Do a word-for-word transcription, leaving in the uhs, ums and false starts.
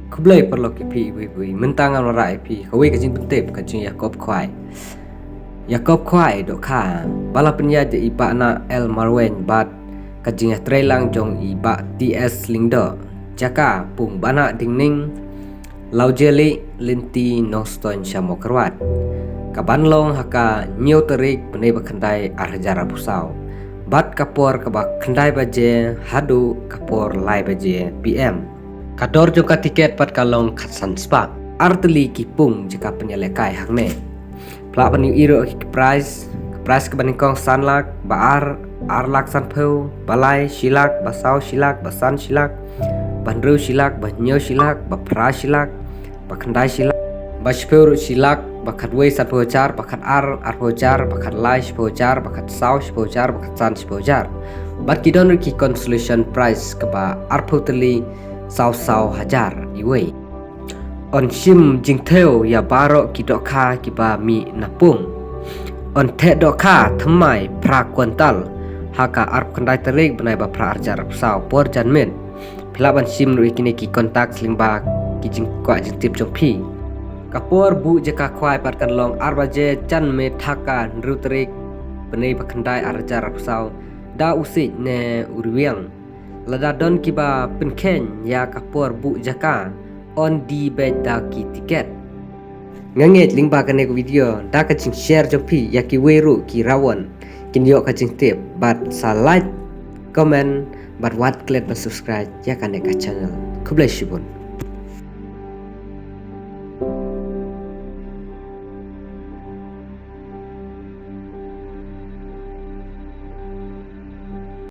Khublei paralok ïa phi iwei pa iwei. Mynta ngan wanrah ïa phi kawei ka jingpyntip ka jingïakob khwai. Ïakob khwai dohkha ba la pynïaid da i Bah Nah L Marwein bad ka jingïatreilang jong i Bah T S Lyngdoh. Jaka pung Bah Nah Dingning, Lawjali Lynti Nongstoiñ sha Mawkyrwat. Ka ban long ha ka hynñiew tarik bnai ba khyndai ar hajar arphew saw. Bad ka por kaba khyndai baje haduh ka por lai baje P M. Ka dor jong ka tiket pat ka long khatsan spah. Ar tylli ki pung jaka pynïalehkai hangne. Phi lah ban ïohi ruh ki prize, ka prize kaba nyngkong san lak, ba ar, ar lak sanphew, ba lai shi lak, ba saw shi lak, ba san shi lak, ba hynriew shi lak, ba hynñiew shi lak, ba phra shi lak, ba khyndai shi lak, ba shiphew ruh shi lak, ba khatwei sanphew hajar, ba khatar arphew hajar, ba khatlai shiphew hajar, ba khatsaw shiphew hajar, ba khatsan shiphew hajar. Bad ki don ruh ki consolation prize kaba arphew tylli saw saw hajar iwei. Yn shim jingthew ïa baroh ki dohkha kiba mih na pung. Yn theh dohkha thymmai phra kwintal ha ka arphew khyndai tarik bnai ba phra ar hajar arphew saw por janmiet. Phi lah ban shim ruh ïa kine ki contact lyngba ki jingkwah jingtip jong phi. Ka por buh jaka khwai pat kan long ar baje janmiet ha ka hynriew tarik bnai ba khyndai ar hajar arphew saw da u siej ne u riwiang. Lada don kiba pynkheiñ ïa ka por buh jaka, yn die beit da ki tiket. Nga ngeit lyngba kane ka video da ka jingshare jong phi ïa kiwei ruh ki rawon kin ïoh ka jingtip, bad sa like, comment bad wat klet ban subscribe ïa kane ka channel. Khublei shibun.